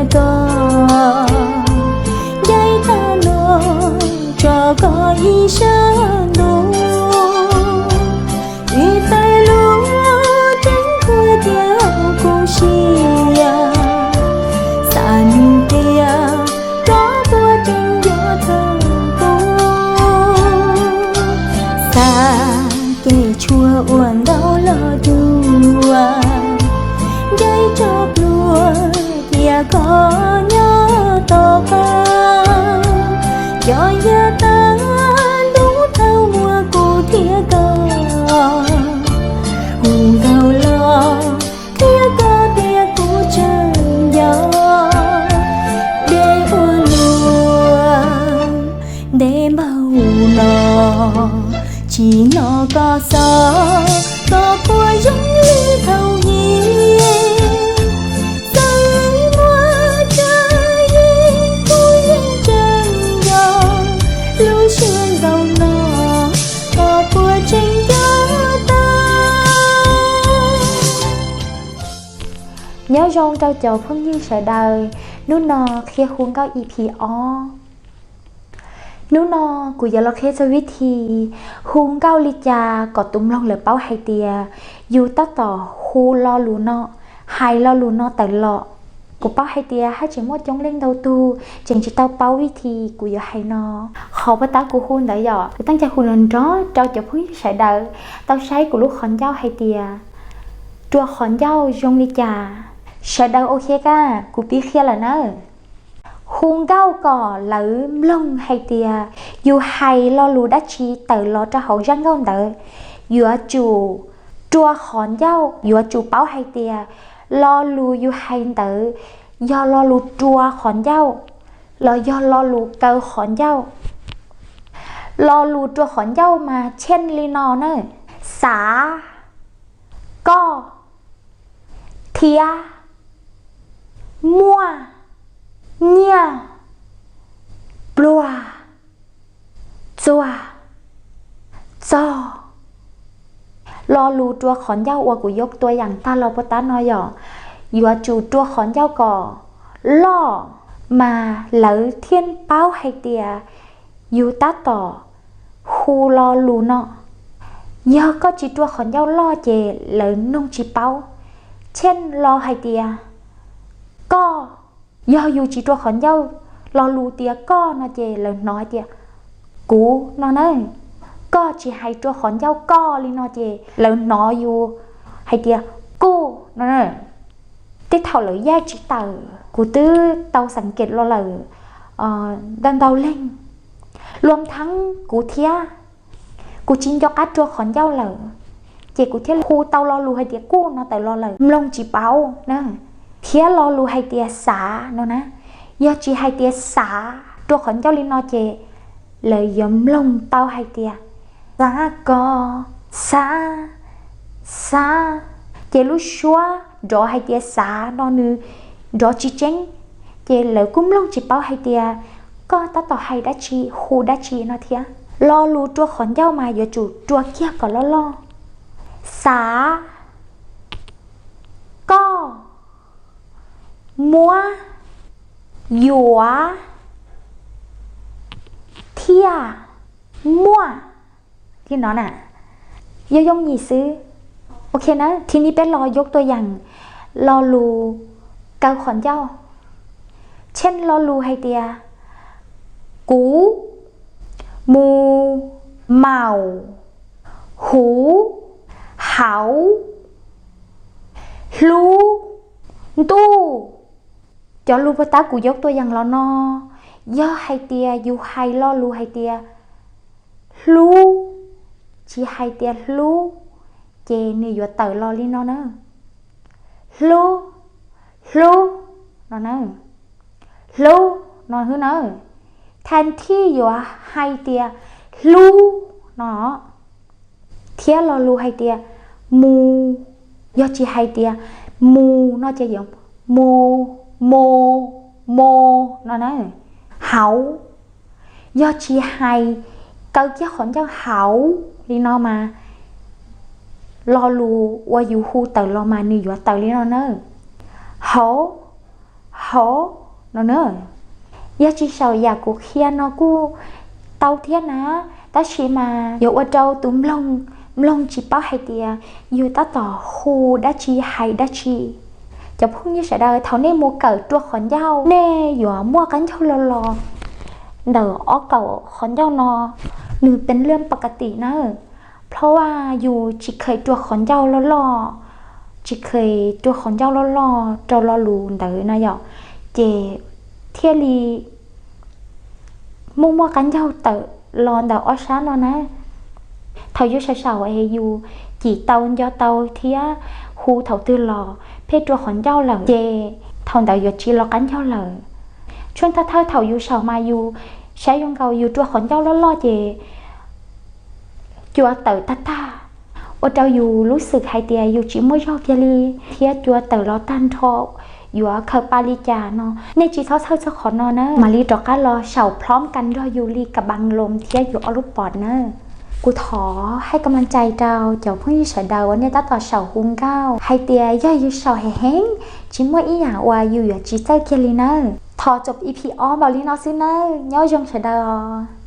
Koj ncaim tag nrho tso koj ib sab ntuj, ib tag lub tseeb khuab tias kuv siab, xav nug tias koj puas tseem nco txog kuv, xav kev tshuav uas ntau los cuag, ncaim tso plhuav tias koj nyob tom qab, cov yaj tag ntuj thaum muaj kuv thiab koj, hu nkaus los qhia koj tias kuv tseem nco. Dej ua luaj, dej npawg hu no, tsis hnov koj xov, koj puas zoo li thaum ub? Txawm muaj tsaj yeeb kuv yeej tseem nco, lub sij hawm no koj puas tseem nco tau? Nyob zoo rau cov phooj ywg sawv daws, hnub no qhia hu nkauj E P ob. Hnub no kuv yuav los qhia txog vib thi hu nkauj li cas kom tus mloog lawv paub hais tias yus tab tom hu lo lus no, hais lo lus no tawm los. Kuv paub hais tias haj tseem muaj coob leej ntau tug tseem tsis tau paub vib thi kuv yuav hais no. Qhov puag ta kuv hu ntawd yog kuv teem caij hu nrov nrov rau cov phooj ywg sawv daws tau saib kuv lub qhov ncauj hais tias rua qhov ncauj zoo li cas. Sawv daws ok kab, kuv pib qhia lawm nawb. Hu nkauj kom lawv mloog hais tias yus hais lo lus dab tsi tawm los rau hauv zaj nkauj ntawd, yuav tsum rua qhov ncauj, yuav tsum paub hais tias lo lus yus hais ntawd yog lo lus rua qhov ncauj los yog lo lus kaw qhov ncauj. Lo lus rua qhov ncauj mas cheej li no na: xav, koj, thiab, muaj, nyiaj, pluag, txuag, txog. Lo lus rua qhov ncauj uas kuv yuav tua yam tag los puag ta no yog yuav tsum rua qhov ncauj kom loj mas lawv thiaj paub hais tias yus tab tom hu lo lus no. Yog koj tsis rua qhov ncauj loj ces lawv mloog tsis paub. Cheej lo hais tias koj, yog yus tsis rua qhov ncauj, lo lus tias koj no ces lawv hnov hais tias kuv no na. Koj tsis hais rua qhov ncauj koj li no ces lawv hnov yus hais tias kuj no na. Tej thaum lawv yaij tsis tawm, kuv twb tau xeem kem los lawm ntau ntau leej, luam theeb kuv thiab. Kuv tsis nco qab rua qhov ncauj lawm, ces kuv thiaj hu tau lo lus hais tias kuj no tawm los lawm, mloog tsis paub na. Thiab lo lus hais tias xav no na, yog tsis hais tias xav rua qhov ncauj li no ces lawv yuav mloog tau hais tias xav koj, xav, xav, ces lub suab nrov hais tias xav no nws nrov tsis tseeb, ces lawv kuj mloog tsis paub hais tias koj tab tom hais dab tsi hu dab tsi no thiab. Lo lus rua qhov ncauj mas yuav tsum rua kiag kom loj loj. Xav, koj, muab, yuav, thiaj, muaj. Li no na, yooj yooj yim xwb. Ok na, thib no peb los yuav tua yam lo lus kaw qhov ncauj. Cheej lo lus hais tias kuv, mus, maum, huv, hauv, hlub, ntuj. Cov lus puag ta kuv yuav tua yam los no, yog hais tias yus hais lo lus hais tias hlub, tsis hais tias hlub, ces nws yuav tawm los li no na. Hlub, hlub, no na. Hlub no hwb na. Thav thib yuav hais tias hlub no. Thiab lo lus hais tias mus, yog tsis hais tias mus no ces yuav mus, mus, mus no na. Hauv, yog tsis hais kaw kiag qhov ncauj hauv li no mas lo lus uas yus hu tawm los mas nws yuav tawm li no na. Hauv, Thaum no na, yog tsis xyaum yam kuv qhia no kuj tau thiab na, tab sis mas yuav ua rau tus mloog, mloog tsis paub hais tias yus tab tom hu dab tsi hais dab tsi. Cov phooj ywg sawv daws, thaum nej mus kawm rua qhov ncauj, nej yuav muaj qaab ncaug lo lo ntawm ob kaum qhov ncauj no, nws pes lwj pov ka tim na, plhov a yus tsis kheev rua qhov ncauj loj loj, tsis kheev rua qhov ncauj loj loj rau lo lus ntawd na yom, ces thiaj li muaj muaj qaab ncaug tawm los ntawm ob sab no na. Thaum yus xyaum xyaum es yus cim tau nco tau thiab hu thaum twg los pheej rua qhov ncauj lawm ces thaum ntawd yuav tsis los qaab ncaug lawm. Tshuaj thawj thawj thaum yus xyaum mas yus saib zoo nkaus yus rua qhov ncauj loj loj ces cua tawm tag tag, ua rau yus lub xwm hais tias yus tsis muaj zog kiag li, thiab cua tawm los tag nrho, yuav khaws pa li cas no. Nej tsis txhob txhawj txog qhov no na, mam li rov qab los xyaum plhob kas nrog yus li kas bas loos thiab yus ob lub pom na. Kuv thov hais kam las cai rau cov phooj ywg sawv daws uas nej tab tom xyaum hu nkauj hais tias yog yus xyaum heev heev, tsis muaj ib yam uas yus yuav tsis txawj kiag li nawb. Thov tsua ib phim ob npaum li no xwb nawb, nyob zoo sawv daws os.